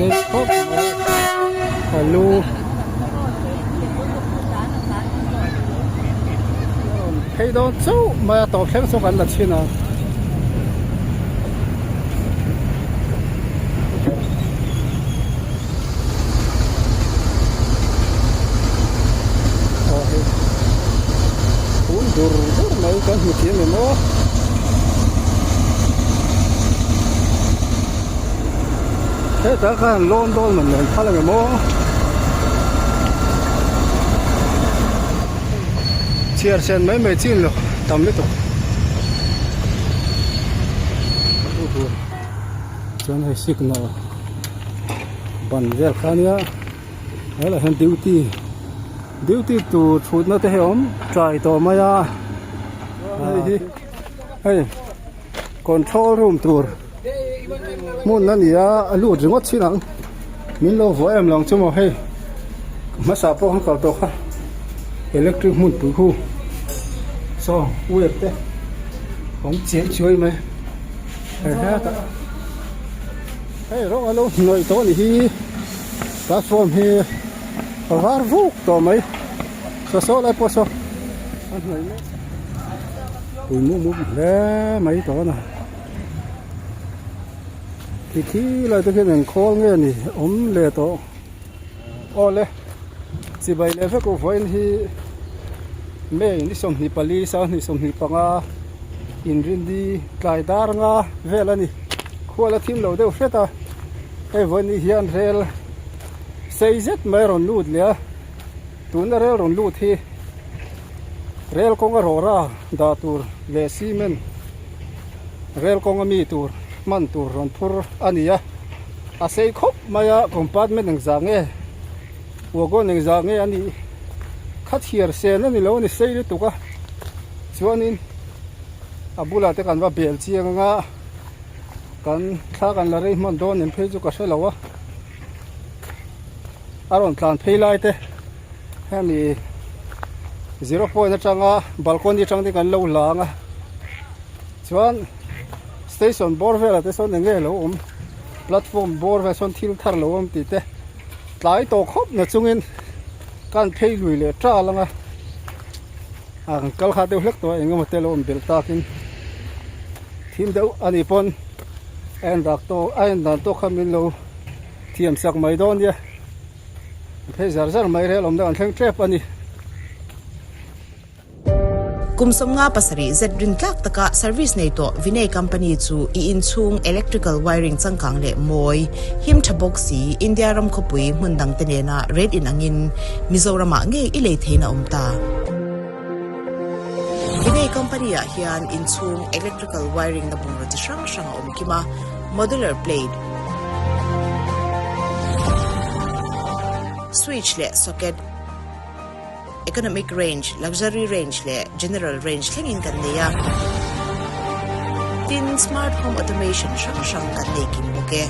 Sei khawp mai a lu a rawn phei dawn chauh mai a tawp thleng chu kan la chhin ang. Aw hei phul dur dur mai kan hmu thiam em aw. Hetah khan lawn dawn man nen phal ang em aw. Chhiar sen mai mai chin lo tam lutuk. Chuan hei signal ban vel kha ania helaiah hian duty duty tur thutna te hi a awm tlai tawh mai a hei hi hei control room tur hmun a ni a a lut ringawt chin ang min lo vuah em lo ang chu maw hei hmasa pawh khan kal tawh kha electric hmun pui khu saw wire te awm chiai chiai mai. Hei rawng a lo hnawih tawh a nih hi platform hi a var vuk tawh mai saw saw lai pawh saw a hnawih mek pui mup mup hle mai tawh a ni khi khi lai te khian eng khawl nge ni awm leh tawh aw le chibai leh vek u vawiin hi May ni 24 25. Inrindi tlai dar nga vel a ni. Khual a thim lo deuh hret a, hei vawiin hian rel sei zet mai a rawn lut leh a, tuna rel rawn lut hi rel kawng a rawra dah tur leh cement rel kawng a mi tur hman tur rawn phur a ni a, a sei khawp mai a compartment engzah nge wagon engzah nge a nih kha chhiar sen a ni lo a ni sei lutuk a. Chuanin a bulah te kan va bel chiang anga kan thla kan la rei hman dawn em phei chu ka hre lo a a rawn tlan phei lai te hemi zero point atanga balcony atang te kan lo lang a chuan station bawr velah te sawn eng nge lo awm platform bawr velah sawn thil thar lo awm tih te tlai tawh khawp na chungin kan phei lui leh tal anga. A kan kal kha deuh hlek tawh a eng emaw te lo awm belh takin thim deuh a nih pawn a en dak tawh a en dan tawk kha min lo thiam sak mai dawn nia phei zar zar mai rel awm deuh an thleng tep a ni. Kum 57 zet rin tlak taka service nei tawh Vinay Company chu i inchhung electrical wiring changkang leh mawi him tha bawk si India ram khawpui hmun dangte nena rate inangin Mizoramah ngei i lei theihna awm ta. Vinay company-ah hian inchhung electrical wiring na bungraw chi hrang hrang a awm kim a, modular plate, switch leh socket, economic range, luxury range leh general range thlengin kan nei a. Tin, smart home automation hrang hrang kan nei kim bawk e.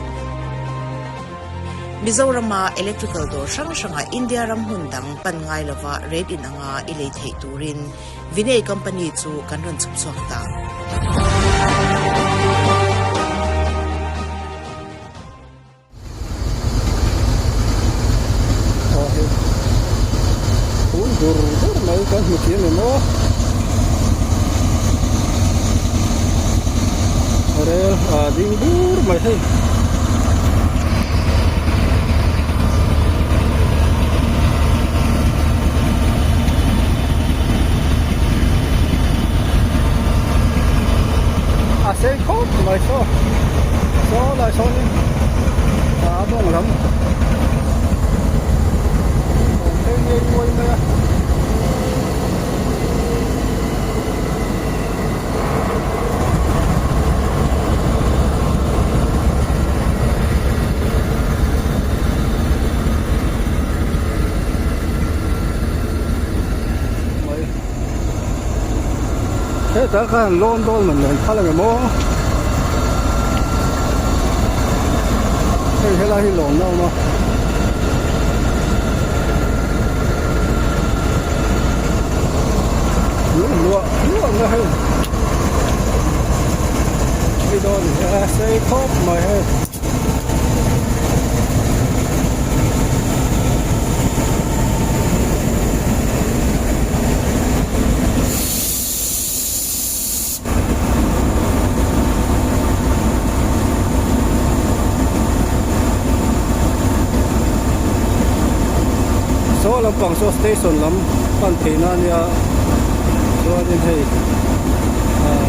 Mizorama electrical dawr hrang hrangah India ram hmun dang pan ngai lova rate in anga i lei theih turin Vinay company chu kan rawn chhuk chhuak ta. Aw hei phul dur dur mai kan hmu thiam em aw rel a ding bur mai hei. A sei khawp mai saw saw lai sawnin a mawng lam awm phei ngei nguai mai a. Hetah khan lawn dawn man nen phal ang em aw hei helai hi lawn na awm a. Luah luah na hei hei dawn a sei khawp mai hei. lampang saw station lam pan theihna a nia chuanin hei ah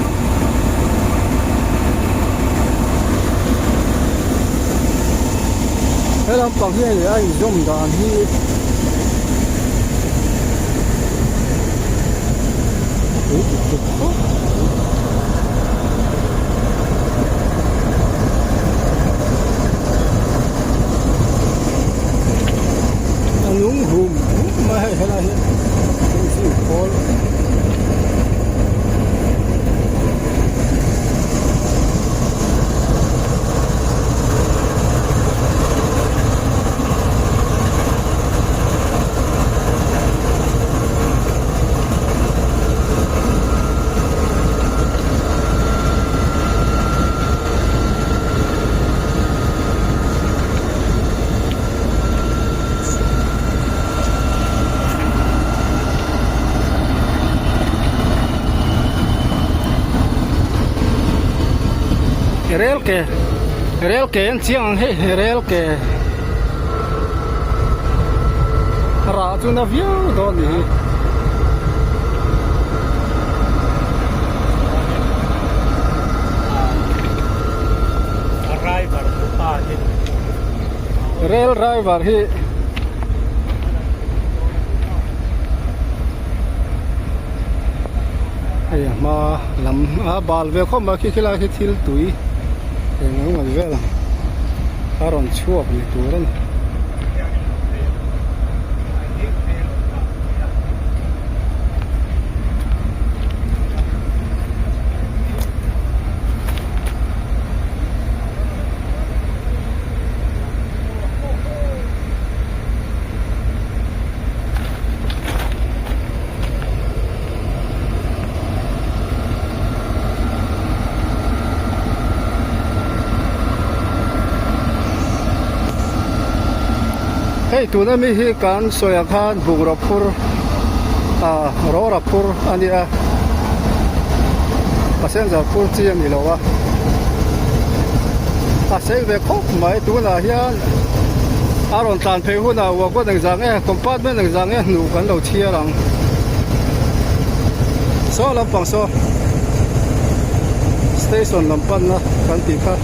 he lampang hi hei a inzawm dan hi a pui tuk tuk khawp mai. A nung hum hum mai hei helai hi engzing khawl Rel ke rel ke an chiang ang hei rel ke rah chu na viau dawn ni hi. Rail driver hi hei a hma lam a bal ve khawp mai khi khilai khi thil tui eng ang mai vel a rawn chhuak ni tur a ni. Hei tuna mi hi kan sawi ang khan bungraw phur ah rawra phur a nia passenger phur chi a ni lo a a sei ve khawp mai tunah hian a rawn tlan phei hunah wagon engzah nge compartment engzah nge hnuh kan lo chhiar ang saw lampang saw station lam panna kan tih kha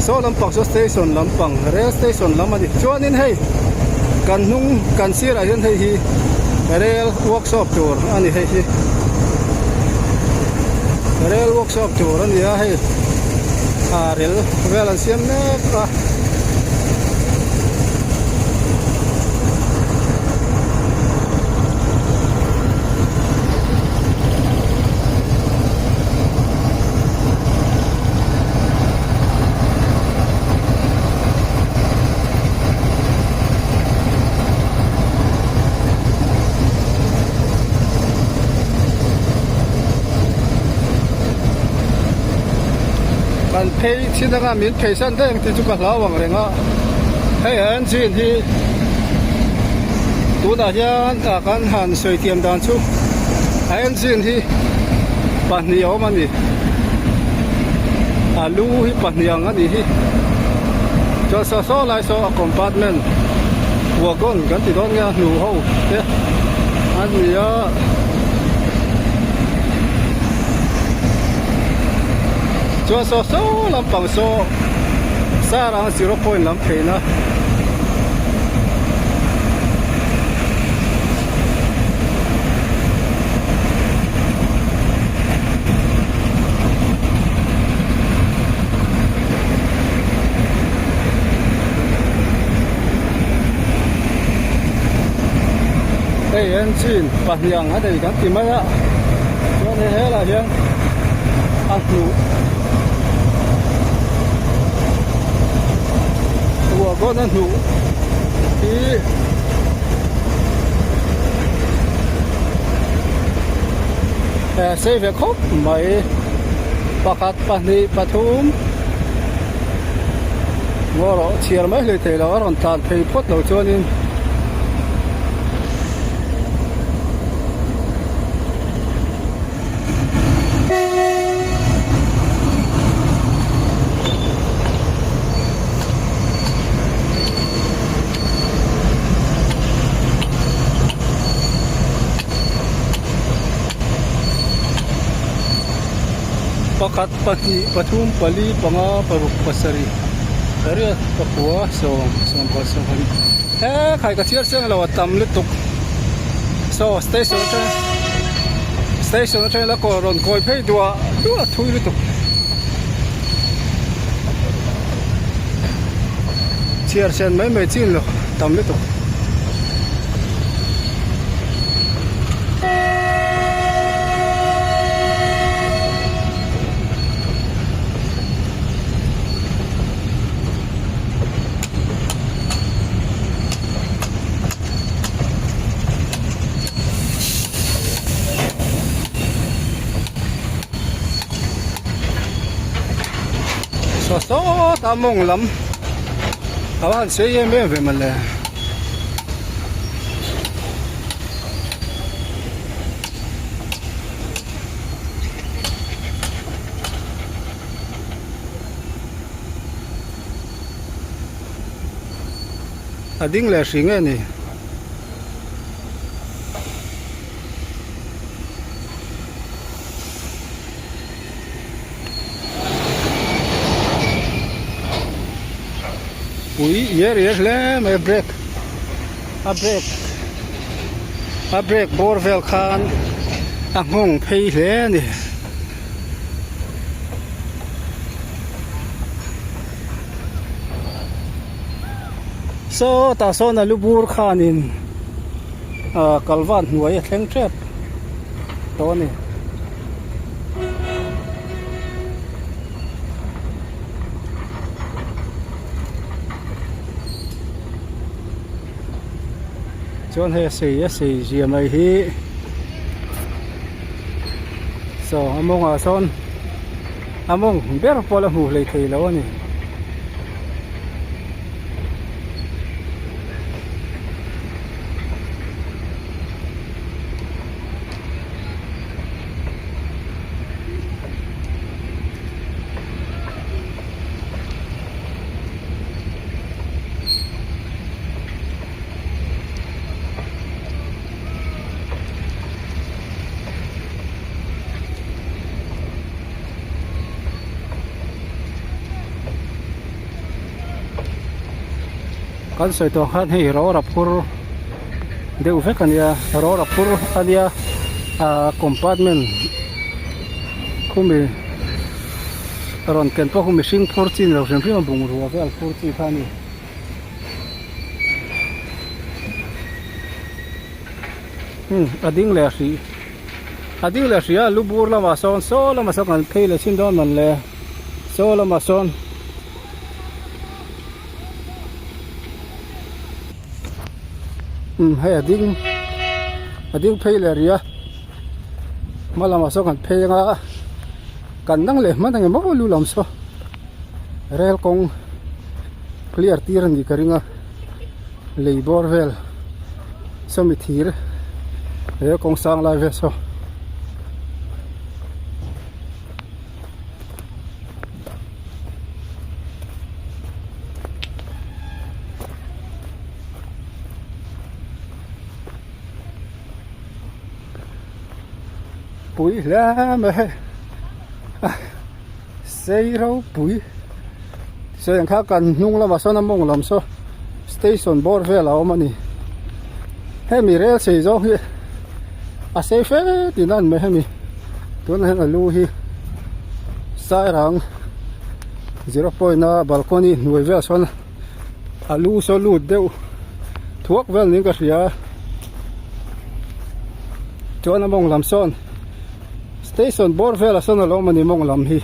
saw lampang saw station lampang rail station lam a ni chuanin hei kan hnung kan sirah hian hei hi rail workshop tur a ni hei hi rail workshop tur a ni a hei ah rel vel an siam mek a. Kan phei chin anga min phei san daih ang tih chu ka hlau ang reng a hei engine hi tunah hian ah kan han sawi thiam dan chu a engine hi pahnih a awm a ni a lu hi pahnih ang a nih hi chuan saw saw lai saw a compartment wagon kan ti dawn nge a hnu ho te a ni a. Chuan saw saw lampang saw Sarang zero point lam pheina. Hei engine pahnih ang a nei kan ti mai a chuan hei helaiah hian a hnuh wagon a hnuh hi sei ve khawp mai pakhat pahnih pathum ngaw rawh chhiar mai hlei thei lo a rawn tlan phei phawt lo chuanin. Pakhat pahnih pathum pali panga paruk pasarih pariat pakua sawm sawmpakhat sawmpahnih he khai ka chhiar chiang lo a tam lutuk saw station atang station atangin la kaw rawn kawi phei duah duah thui lutuk chhiar sen mai mai chin lo tam lutuk. Saw sawta mawng lam a va han sei em em ve mawle. A ding leh hri nge ni. Ui iar iar hle mai a brake a brake a brake bawr vel khan a nghawng phei hle a ni. Sawtah sawn a lu bur khanin ah kalvan hnuai a thleng tep tawh a ni. Chuan hei a sei a sei zia mai hi saw a mawngah sawn a mawng ber pawh la hmuh hlei thei lo a ni. Kan sawi tawh khan hei rawra phur deuh vek a nia rawra phur a nia ah compartment khumi rawn ken pawh khu mihring phur chi ni lo hrim hrim a bungrua vel phur chi kha a ni. Hmm a ding leh hrih a ding leh hrih a lu bur lamah sawn saw lamah sawn kan phei leh chin dawn man le saw lamah sawn. Umm hei a ding a ding phei leh rih a hma lamah sawn kan phei anga kan dang leh hman ang emaw lu lam saw rel kawng clear tir a nih ka ring a lei bawr vel sawmi thir rel kawng sang lai vel saw. Pui hle mai hei sei ropui sawi ang kha kan hnung lamah sawn a mawng lam saw station bawr vel a awm a ni hemi rel sei zawng hi a sei fe tihna a ni mai hemi tunah hian a lu hi sairang zero point a balcony hnuai velah sawn a lu saw lut deuh thuak vel niin ka hria chuan a mawng lam sawn station bawr velah sawn a lo awm a ni mawng lam hi.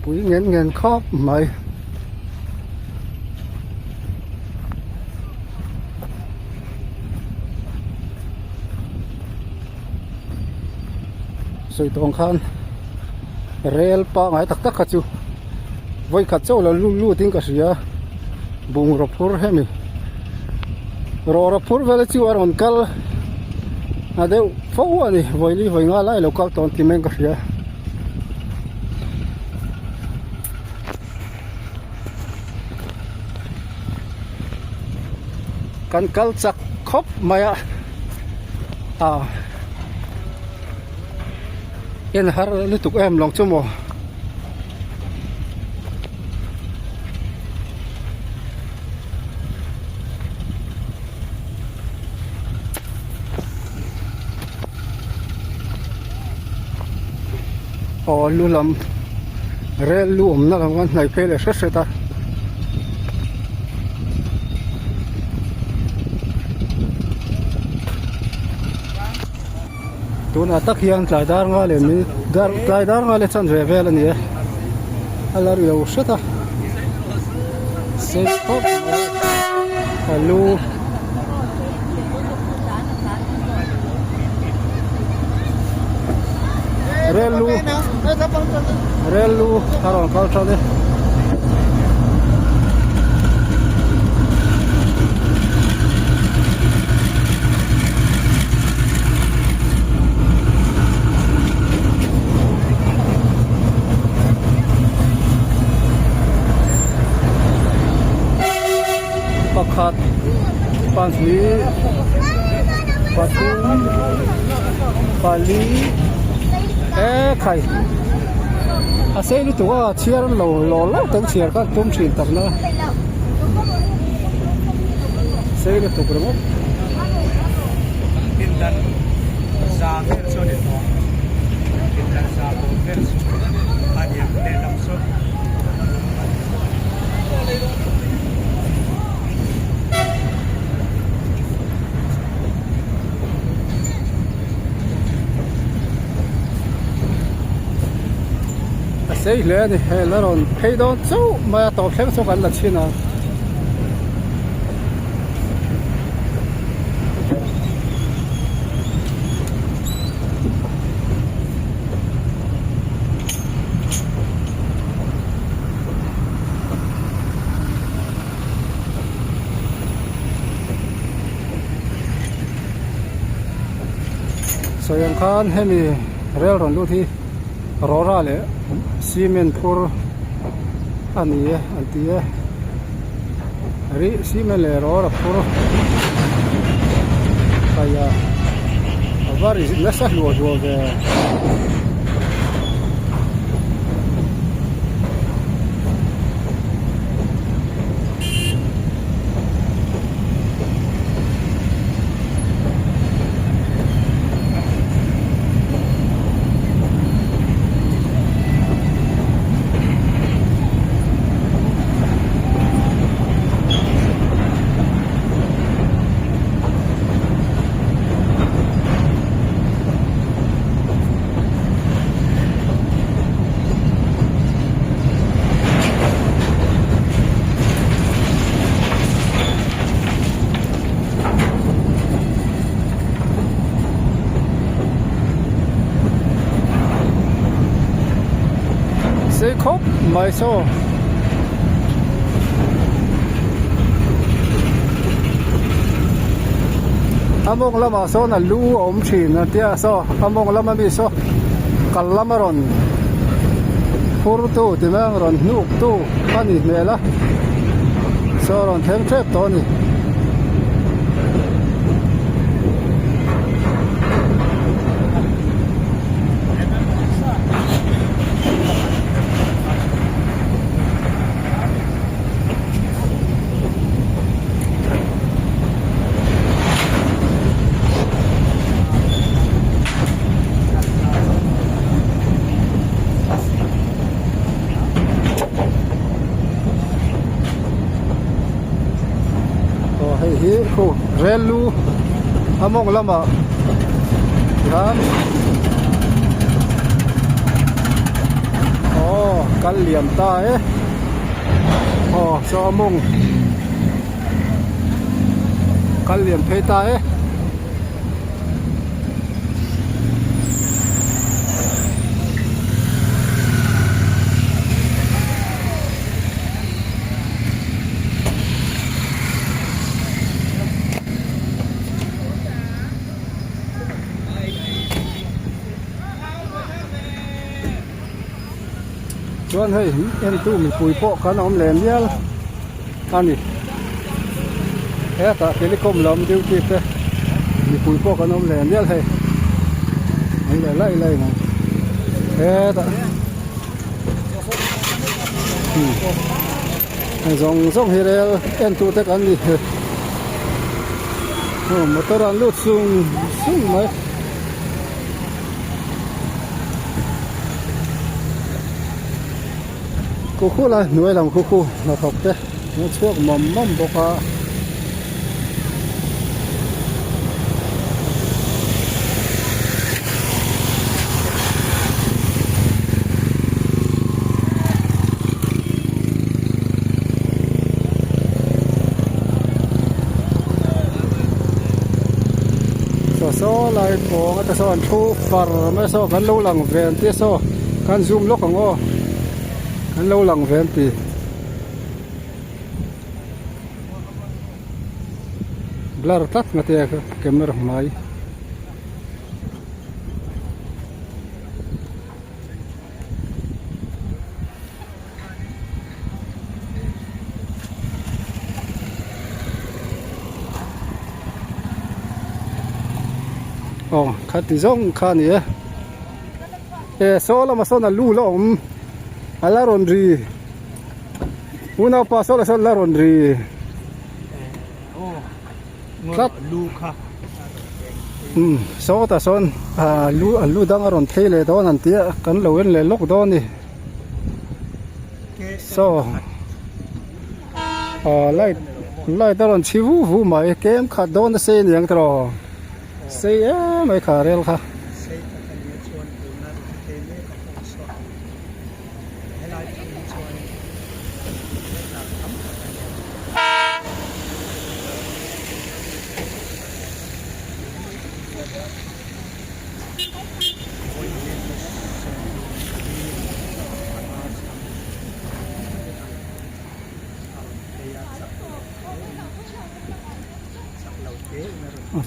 Pui ngen ngen khawp mai. Sawi tawng khan rel pangai tak tak kha chu vawikhat chauh lo lut lut in ka hria bungraw phur hemi rawra phur vel chu a rawn kal a deuh fo a ni vawili vawi nga lai lo kal tawn ti mai in ka hria. Kan kal chak khawp mai a ah en har lutuk em lawng chu maw. Aw lu lam rel lu awmna lam khan hnaih phei leh hret hret a. Tunah tak hian tlai dar nga leh minute dar tlai dar nga leh chanve vel a ni e a la ri lo hret a sei khawp mai a lu. Rel lu rel lu a rawn kal tan e. Pakhat pahnih pathum pali ekhai a sei lutuk a chhiar an lo lawr lawr tak chhiar kha an tum thin tak na sei lutuk ringawt. A sei hle a ni hei la rawn phei dawn chauh mai a tawp thleng chu kan la chhin ang. Sawi ang khan hemi rel rawn lut hi rawra leh cement phur a ni e an ti e rih cement leh rawra phur kaih a a va ri nasa hluah hluah ve. Sei khawp mai saw. A mawng lamah sawn a lu a awm thin a tia saw a mawng lama mi saw kal lama rawn phur tu ti mai ang rawn hnuk tu a ni hmel a saw a rawn thleng tep tawh a ni. Aw hei hi khu rel lu a mawng lamah hian aw kal liam ta e aw saw a mawng. Kal lian phei ta e. Chuan hei entu mipui pawh kan awm leh mial a ni. Hetah telecom lam duty te mipui pawh kan awm leh mial hei an leh lai lai mai hetah hei zawng zawng hi rel en tu te kan ni motor an lut sung sung mai. Khu khu lai hnuai lam khu khu hnathawk te an chhuak mawm mawm bawk a. Saw saw lai pawng ata saw an thu far mai a saw kan lo lang ve an tia saw kan zoom lawk ang aw kan lo lang ve an ti blur tlat nga te camera hmai. Aw khati zawng kha a ni e e saw lamah sawn a lu la awm a la rawn ri unaupa saw lah sawn la rawn ri tlat umm sawtah sawn ah lu a lu dang a rawn phei leh dawn an tia kan lo en leh lawk dawn a ni saw ah light light a rawn chhi vu vu mai kem khat dawn a sei a niang tawh sei em mai kha rel kha.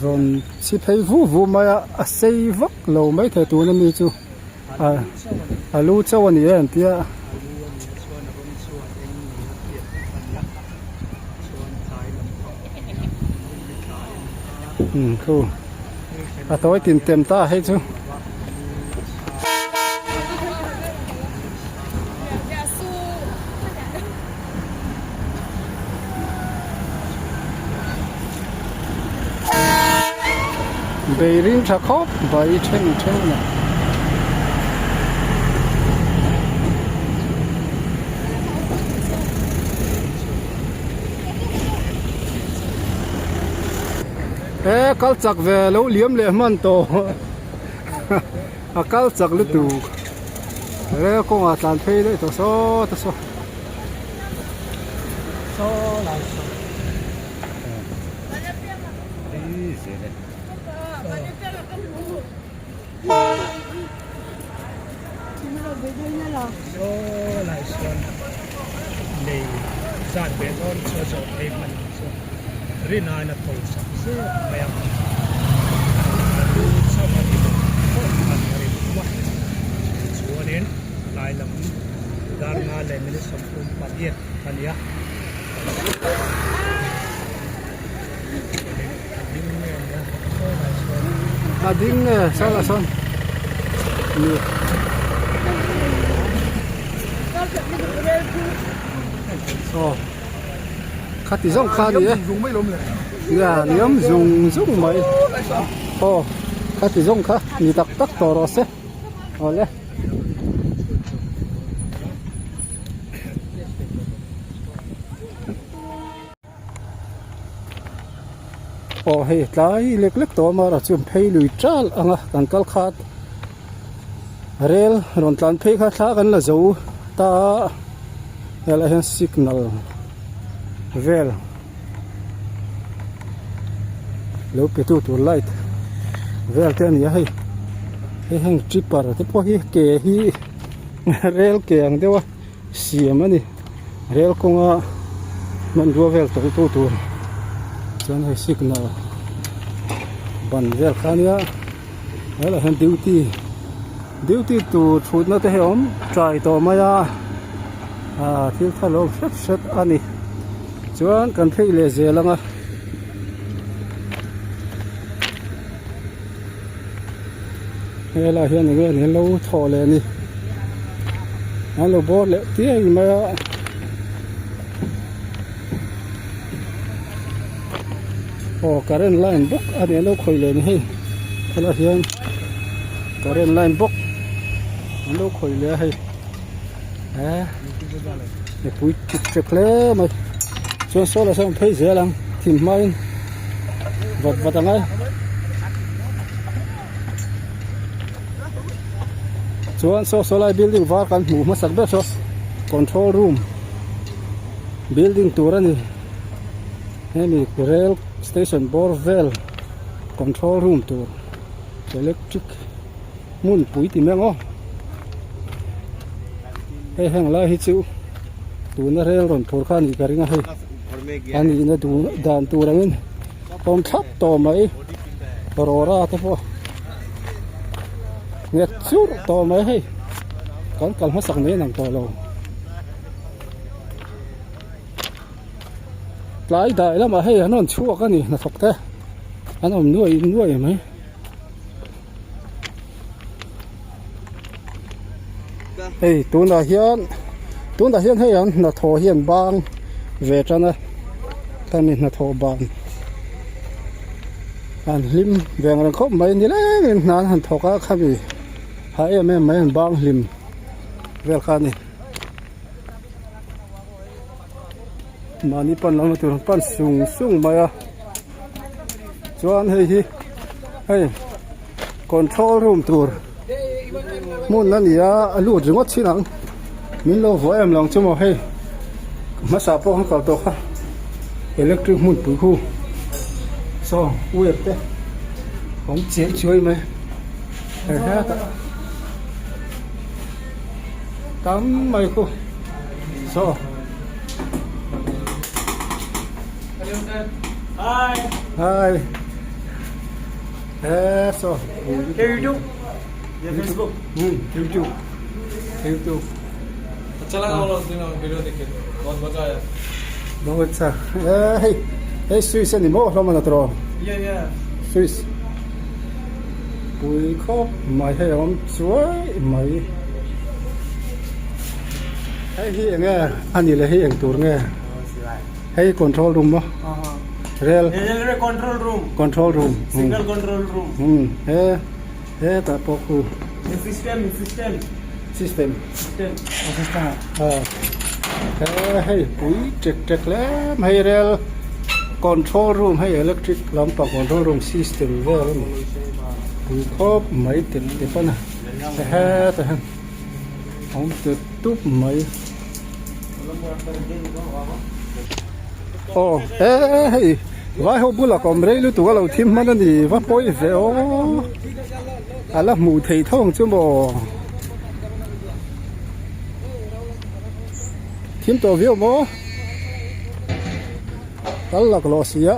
Rawn chhi phei vu vu mai a a sei vak lo maithei tuna mi chu. A lu chauh a ni e an tia. Umm khu a tawi tin tem ta hei chu. Bei ring tha khawp mai then then a. E kal chak ve lo liam leh hman tawh a kal chak lutuk rel kawngah tlan phei daih tawh sawt a saw. A ding nge saw lah sawn ni aw khati zawng kha a ni e nia liam zung zung mai aw khati zawng kha ni tak tak tawh rawh se awle. Aw hei tlai lek lek tawh a mara chuan phei lui tal ang a kan kal khat rel rawn tlan phei kha thla kan la zo ta a helaiah hian signal vel lo pe tu tur light vel te a ni a hei hei heng tripper te pawh hi ke hi rel ke ang deuh a siam a ni rel kawnga hmanrua vel tawlh tu tur chuan hei signal ban vel kha a nia helaiah hian duty duty tur thutna te hi a awm tai tawh mai a ah thil thar lo awm hret hret a ni. Chuan kan phei leh zel ang a. Helai hian eng nge an lo thawh leh a ni an lo bawr leh tiai mai a. Aw current line bawk a ni an lo khawih leh a ni hei helaiah hian current line bawk an lo khawih leh a hei eh mipui chik chek hle mai chuan saw lah sawn phei zel ang thim hmain vat vat ang a chuan saw saw lai building var kan hmuh hmasak ber saw control room building tur a ni hemi rail station bawr vel control room tur electric hmun pui ti mai ang aw hei heng lai hi chu tuna rail rawn phur kha a nih ka ring a hei a nihna dan tur angin awm thlap tawh mai rawra te pawh nghet churh tawh mai hei kan kal hmasak mai an ang tawh lo. Tlai dai lamah hei an rawn chhuak a ni hnathawk te an awm nuai nuai mai. Hei tunah hian tunah hian hei an hnathawh hi an bang ve tan a khami hnathawh ban an hlim ve ang reng khawp mai nilengin hna an han thawk a khami ha em em mai an bang hlim vel kha a ni. Mahni pan lamna tur an pan sung sung mai a chuan hei hi hei control room tur hmun a ni a a lut ringawt chin ang min lo vuah em lo ang chu maw hei hmasa pawh an kal tawh kha electric hmun pui khu saw wire te awm chiai chiai mai hei hetah tam mai khu saw Hi. Hi. Eh, so. Hey, YouTube. Yeah, Facebook. YouTube. YouTube. अच्छा लगा वो दिन वीडियो देख के बहुत मजा आया. बहुत अच्छा. Eh, hey. Hey, Swiss ani mo hlawm ana tawh. Yeah, yeah. Swiss. Pui khawp mai hei a awm chuai mai. Hei hi eng nge a nih leh hei eng tur nge? Hei control room maw? Rail. Railway control room. Control room. Signal control room. He hetah pawh khu. System system. System. System. He hei pui tek tek hle mai hei rail control room hei electric lampang control room system vel a ni pui khawp mai tep tep a ni hetah hian awm tep tup mai aw he hei vai ho bulah ka awm rei lutuk a lo thim hman a ni va pawi ve aw a la hmuh theih tho ang chu maw. Thim tawh viau maw? Kal laklawh si a.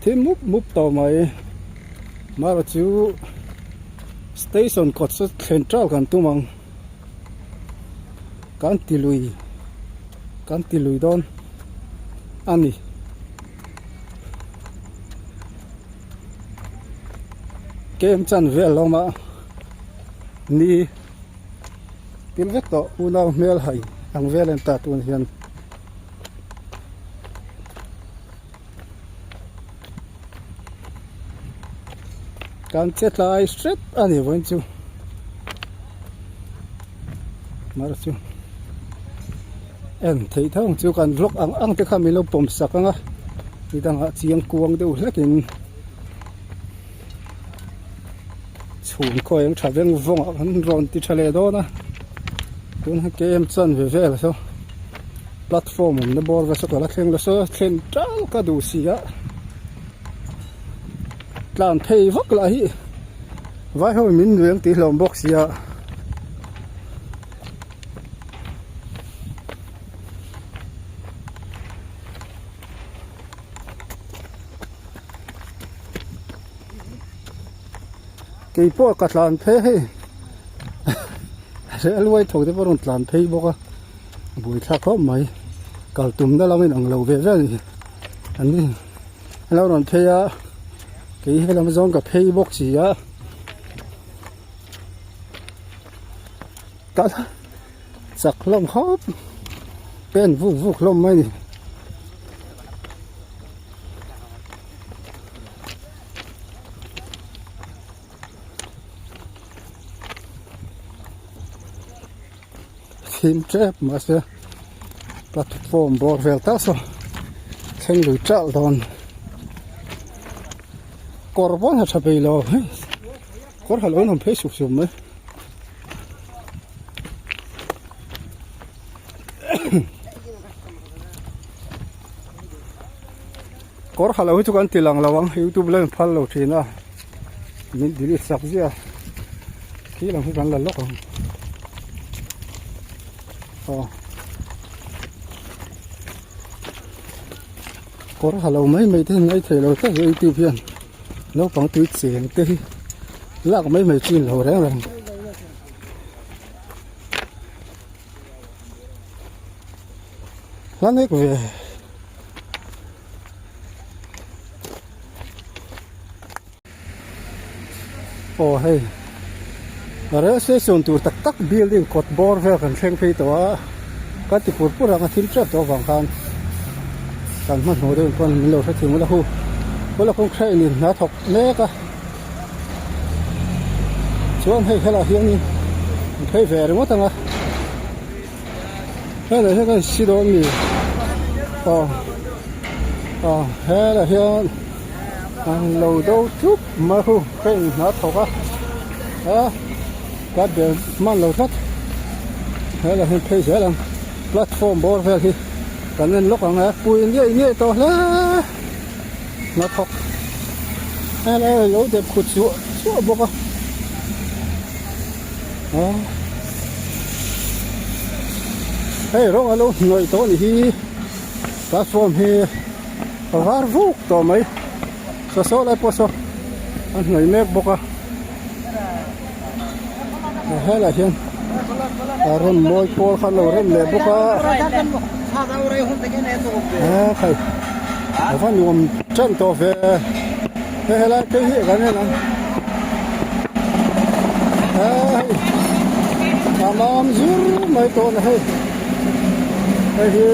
Thim mup mup tawh mai. Mara chu station kawt chu thlen teuh kan tum ang. Kan ti lui kan ti lui dawn a ni. Kem chan vel lawma ni pil vek tawh unau hmel hai ang vel en ta tun hian kan che tlai hret a ni vawiin chu mar chu. En theih tho ang chu kan vlog ang ang te kha min lo pawm sak ang a ni dangah chiang kuang deuh hlek in chhum khaw eng tha veng vawng ah kan rawn ti tha leh dawn a tun hi kem chan ve vel saw platform awm na bawr vel saw ka la thleng lo saw thlen tal ka duh si a tlan phei vak lah hi vai ho in min nuih ang tih hlawm bawk sia. Kei pawh ka tlan phei hei railway tho te pawh a rawn tlan phei bawk a buaithlak khawp mai. Kal tumna lam in ang lo ve ve a ni. An ni an lo rawn phei a, kei helam zawng ka phei bawk si a. Kal chak hlawm khawp pen vuk vuk hlawm mai a ni. Thim tep mahse platform bawr vel tak saw thleng lui ṭalh dawn kawr pawn ha ṭha peih lo hei kawr ha lo in awm phei suk suk mai. Kawr ha lo hi chu kan ti lang lo ang youtube lam in phal lo thin a min delete sak ziah khi lam hi kan la lawk ang aw kawr ha lo mai mai te hi ngaih theih lo tlat youtube hian naupang tui cheng te hi lak mai mai chin lo reng reng. Hla nek ve. Aw hei rail station tur tak tak building kawt bawr vel kan thleng phei tawh a ka ti pur pur ang a thil tep tawh avang khan kan hmanhmawh deuh pawn min lo hrethiam ula hu hula kawng crane in hna thawk mek a chuan hei helaiah hianin an phei ve ringawt ang a. Helai hian kan si dawn mi aw aw helai hian an lo do thup mai hu ka in hna thawk a a ka bel hman lo tlat helai hian phei zel ang platform bawr vel hi kan en lawk ang a pui ngei ngei tawh hle hna thawk helai lo dep khut suah suah bawk a. Hei rawng a lo hnawih tawh a nih hi platform hi a var vuk tawh mai saw saw lai pawh saw a hnawih mek bawk a helaiah hian a rem mawi pawl kha an lo rem leh bawk a hei a va nuam tan tawh ve. Hei helai phei hi kan en ang hei a mam zur mai tawh a hei hei hi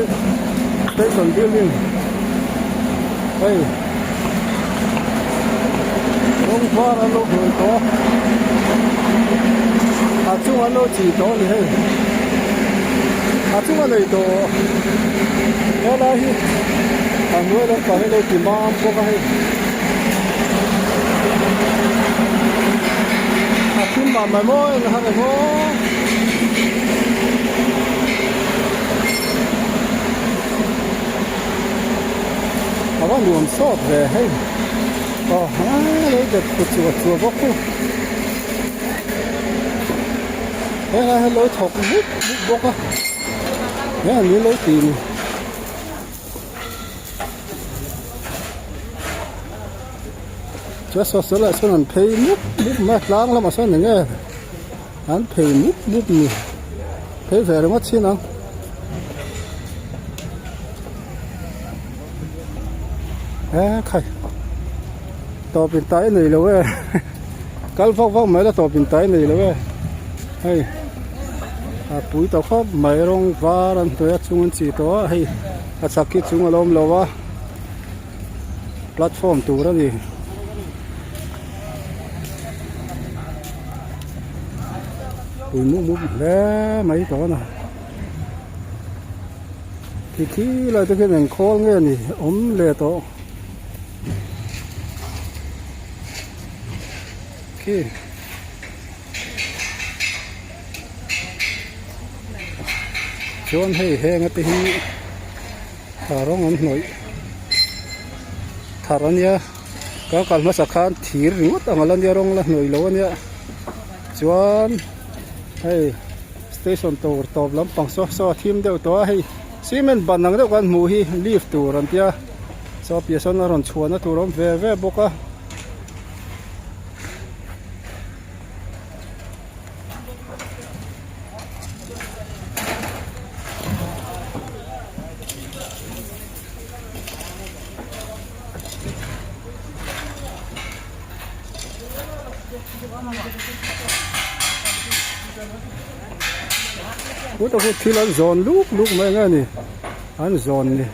station building hei rawng var an lo hmuh tawh a a chung an lo chih tawh a ni hei a chung a nei tawh helai hi a hnuai lampang hi lo ti mam bawk a hei. A thim mah mai maw eng han emaw a va nuam sawt ve hei aw lo dep khut chuah chuah bawk chu helai hi lo thawk mup mup bawk a heng an lo ti ni. Chuan saw saw lah sawn an phei mup mup mai a tlang lamah sawn eng nge an phei mup mup ni phei ve ringawt chin ang e khai tawp in tai nei lo e kal vak vak mai la tawp in tai nei lo e hei a pui tawh khawp mai rawng var an hnuai a chung an chih tawh a hei a chak hi chung a lo awm lo a. Platform tur a ni. Pui mup mup hle mai tawh a ni. Khi khi lai te khian eng khawl nge ni awm leh tawh. Khi. Chuan hei heng ate hi. A rawng an hnawih thar a nia ka kal hmasa khan thir ringawt ang ala nia rawng la hnawih lo a nia chuan hei station tur tawp lampang saw saw a thim deuh tawh a hei cement ban ang deuh kan hmuh hi lift tur an tia saw piah sawn a rawn chhuahna tur a awm ve ve bawk a. Khutah khu thil an zawn luk luk mai nge ni an zawn ni.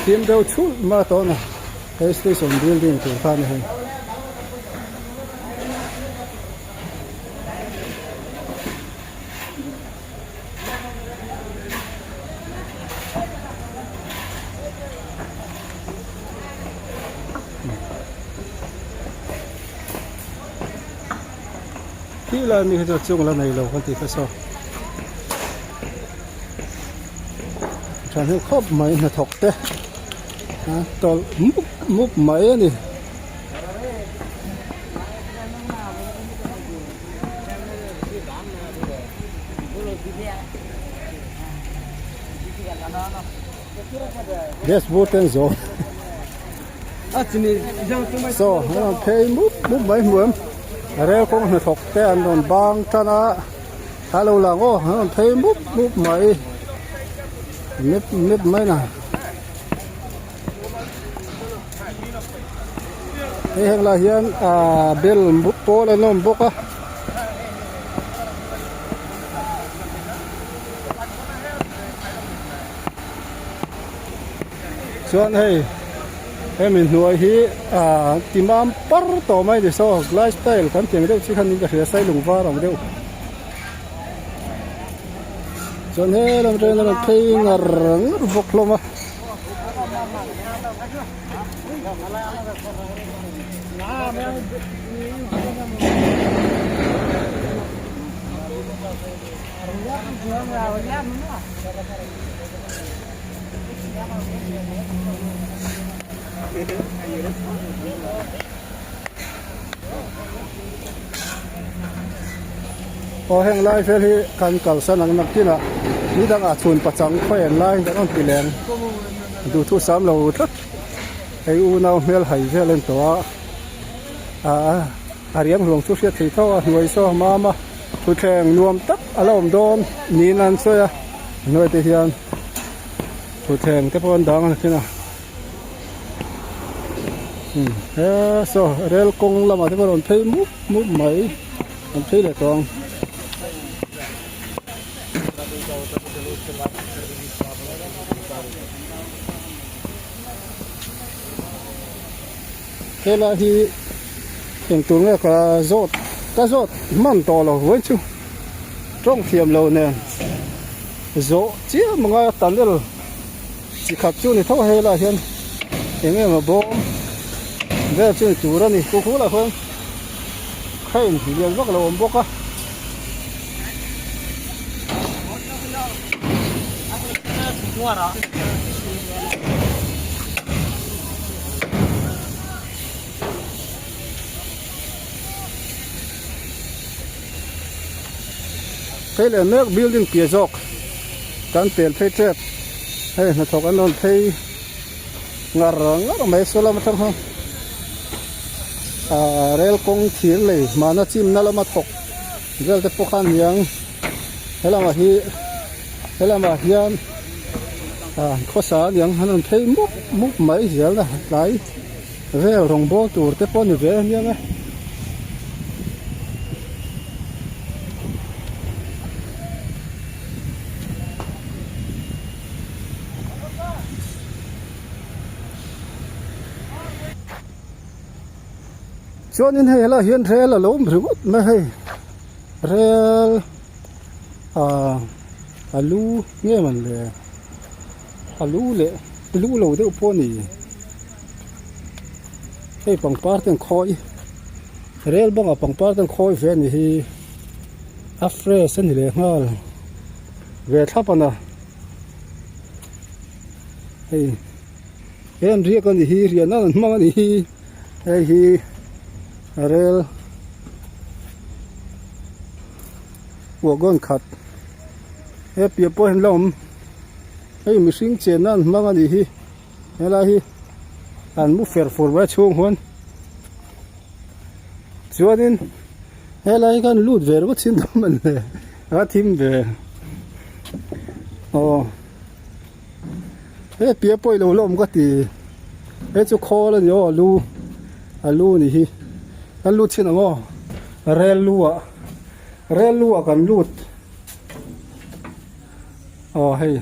Thim deuh chhulh mai a tawh a ni he station building tur kha a ni hei. Khi lai mi hi chu chung la nei lo kan tih kha saw tha hnu khawp mai hnathawk te a tawlh mup mup mai a ni. Gas bur te an zawm saw an rawn phei mup mup mai hmu em rel kawng hnathawk te an rawn bang tan a a lo lang aw an rawn phei mup mup mai mep mep mai na. Hei heng lai hian ahh bel pawl an awm bawk a. Chuan hei hemi hnuai hi ahh timam par tawh mai ni saw glass tile kan tih ang deuh chi khan in ka hria sailung var ang deuh. Chuan he lam atangin a rawn phei ngar ngar bawk hlawm a. Aw heng lai vel hi kan kalsan ang nakinah ni dangah chhun pachang khawi an lai kan rawn ti leng duhthu sam lo tlat hei unau hmel hai vel a ni tawh a ah a riang hluang chu hriat thei tho a hnuai saw a mam a thutthleng nuam tak a la awm dawn niin an sawi a hnuai te hian thutthleng te pawh an dang a nakin a. He saw rel kawng lamah te pawh a rawn phei mup mup mai an phei leh tawh ang. Helai hi engtur nge ka zawt ka zawt hman tawh lo vawiin chu tawng thiam lo nen zawh chiam anga tunnel. Chi khat chu ni tho a helaiah hian eng emaw bawm vel chu ni tur a ni khu khulah khuan crane lian vak lo a awm bawk a. Phei leh mek building piah zawk kan pel phei tep hei hnathawk an rawn phei ngar ngar mai saw lam atang hian ahh rel kawng thir lei hmana chimna lama thawk vel te pawh kha a niang helamah hi helamah hian ah khawsa a niang an rawn phei mup mup mai zel a tlai vel rawngbawl tur te pawh a ni ve a nia nge. Chuanin hei helaiah hian rel a lo awm ringawt mai hei rel ah a lu nge man le a lu leh lu lo deuh pawh a ni hei pangpar te an khawi rel bangah pangpar te an khawi ve a ni hi a fresh a ni leh nghal ve thlap a na hei he an riak a ni hi riah nan an hmang a ni hi hei hi rel wagon khat he piah pawh hian la awm hei mihring chenna an hmang a ni hi helai hi. An mu fer fur mai a chhung huan chuanin helai hi khan lut ve ringawt chin dawn a ni a thim ve aw he piah pawh ilo la awm ka ti he chu khawl a ni aw a lu a lu a nih hi kan lut chhin ang aw rel lu ah rel lu ah kan lut aw hei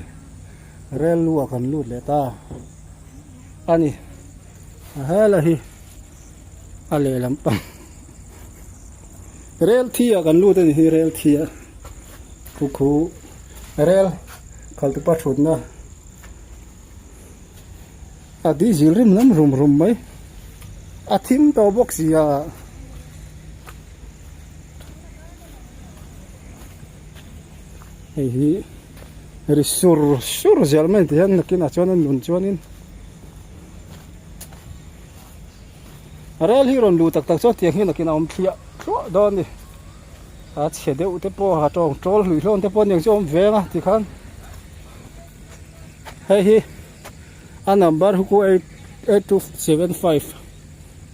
rel lu ah kan lut leh ta. A ni a hela hi a lehlam pang rel thi ah kan lut a ni hi rel thi ah khu khu rel khalh tupa thutna a diesel rim lam rum rum mai a thim tawh bawk si a. Hei hi ri sur sur zel mai ti hian nakinah chuan a nun chuanin rel hi rawn luh tak tak chuan tiang hi nakinah a awm thliah thluah dawn a ni a chhe deuh te pawh a tawng tawl hluih hlawm te pawh aniang chu a awm veng a tikhan hei hi a number hi khu eight eight two 75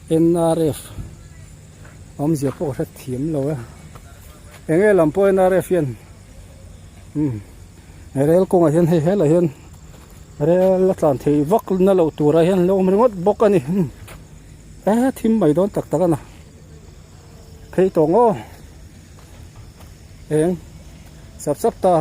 N R F. Awmzia pawh ka hre thiam lo e. Enge lam pawh NRF hian umm rel kawngah hian hei helai hian rel a tlan thei vak na loh turah hian an lo awm ringawt bawk a ni e thim mai dawn tak tak a na phei tawng aw eng sap sap ta.